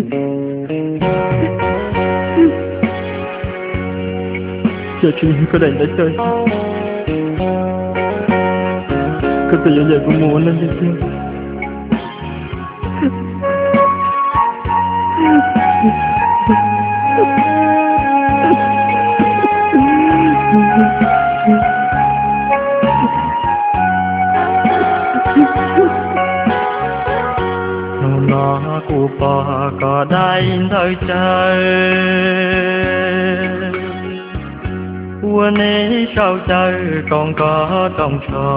Yog tsis yog koj daim ntawv coj, koj twb yuav coj kuv mus ua neej tiag tiag. Hnub no kuv pom koj daim ntawv cawv, ua neb sau cawv koom koj rooj tsho.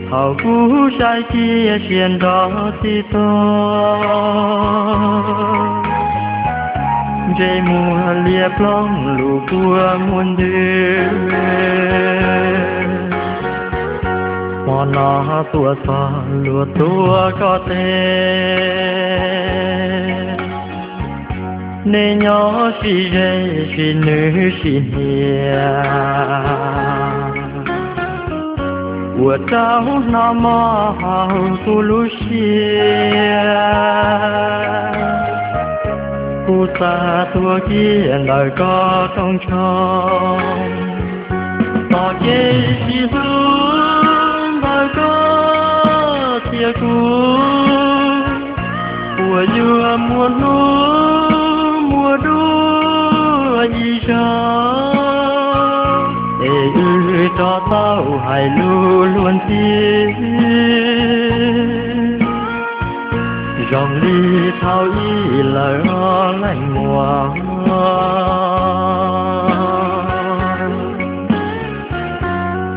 Thaum kuv saib kiag siab nrov txij tuag, ntsej muag liab ploog lub kua muag ntws. Hmo no tuaj txog luag tuag koj teg, neb nyob sib ze sib nws sib hnia, ua rau hnov mob hauv kuv lub siab. Kuv xav tuag kiag ntawm koj rooj tsho, tom kev sib hlub ntawm koj txiav kuv, puas yuav muaj hnub muaj dua yim zaug, es wb rov tau hais lus luag ntxhi zoo li thaum ub lawm os leej muam.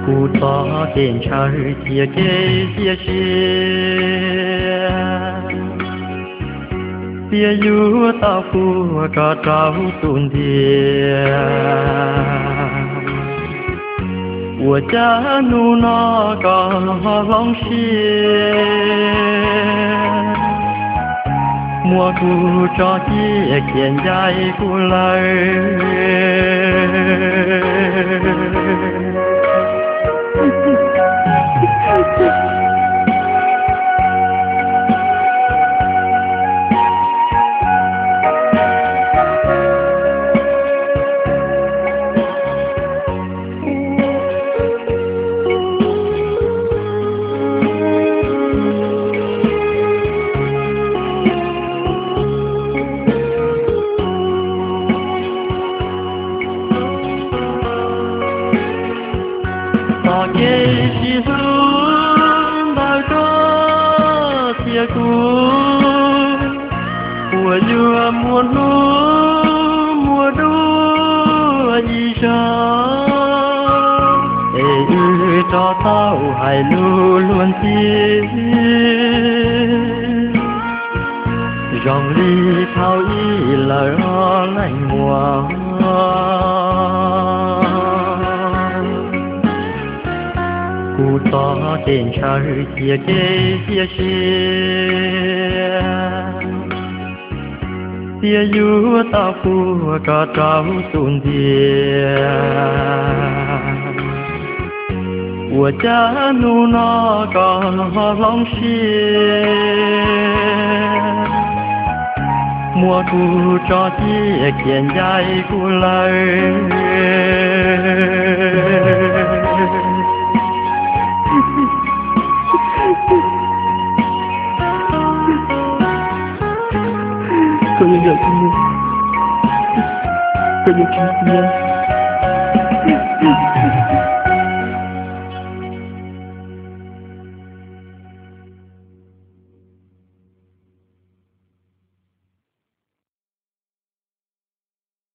Kuv txoj kev ntshaw cia kev cia siab, thiaj yuav tau puag koj rau tus ntiag. Ua cas hnub no koj ho hloov siab, muab kuv tso ciaj khiav ncaim kuv lawm. Txoj kev sib hlub ntawm koj txiav kuv, puas yuav muaj hnub muaj dua yim zaug, es wb rov tau hais lus luag ntxhi zoo li thaum ub lawm os leej muam. Kuv txoj kev ntshaw cia kev cia siab, thiaj yuav tau puag koj rau tus ntiag. Ua cas hnub no koj ho hloov siab, muab kuv tso ciaj khiav ncaim kuv lawm. Koj yuav ncaim kuv mus, koj yuav tsis cia.